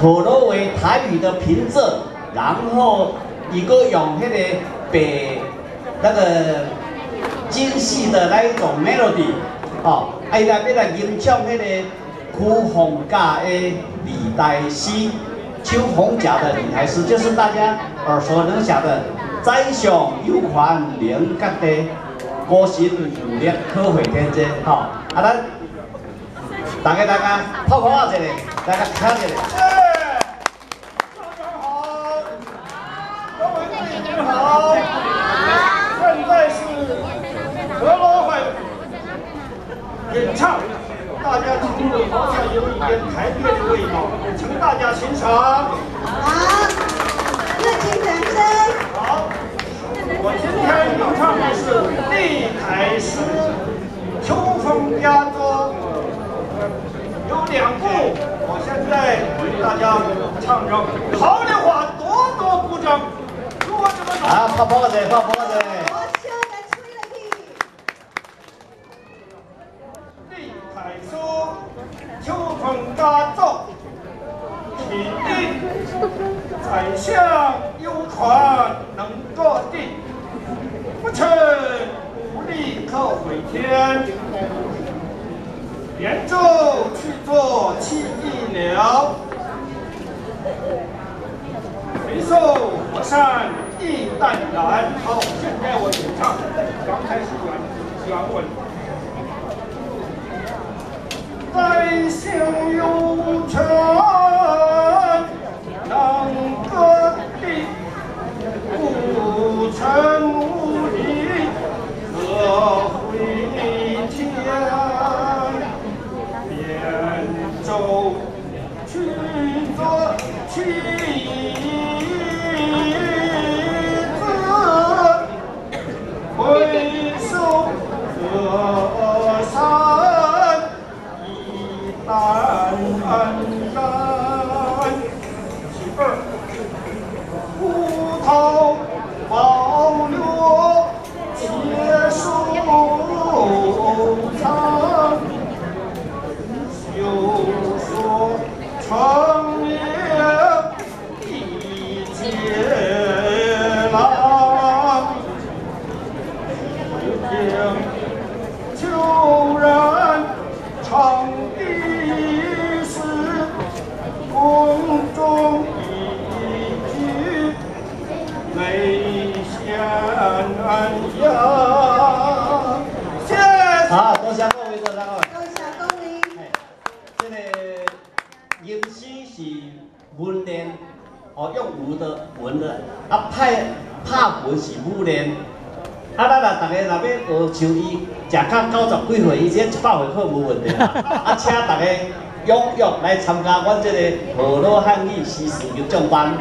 河洛話台語的平仄，然後伊閣用彼個白那個京戲的那一種 melody，哦，啊，伊來欲來吟唱彼個丘逢甲的禮台詩，丘逢甲的禮台詩，就是大家耳熟能詳的“宰相有權能割地，孤神無力可毀天”這，吼，啊，咱大家大家拍拍仔一下，大家聽一下。大家好，各位貴賓好，現在是河洛會演唱，大家聽的好像有一點台北的味道，請大家欣賞。好，熱情掌聲。好，我今天演唱的是麗台詩《丘逢甲作》，有兩部，我現在為大家唱着，好的話多多鼓掌。如果這個啊，拍拍仔，拍拍仔。我笑得吹了去。麗台詩《丘逢甲作》，其一，宰相有權能割地，不臣無力可毀天。扁舟去作乞衣了，回首河山意淡然。好，現在我演唱，剛開始原文。宰相有權能割地，不臣無力可毀天。扁舟去作乞衣子，回首河山意淡然。其二，葡萄保留且收藏，休說成了一介郎。聽邱人唱的是宮中一句美賢言。謝謝。好，多謝各位，多謝各位。多謝各位。這個吟詩是文練，哦，用文的文的，啊，拍拍文是武練。啊，咱若逐个若欲學像伊，食到90幾歲，伊這100歲可無問題啦。啊，請逐个踴躍來參加阮這个河洛漢語詩詞吟唱班。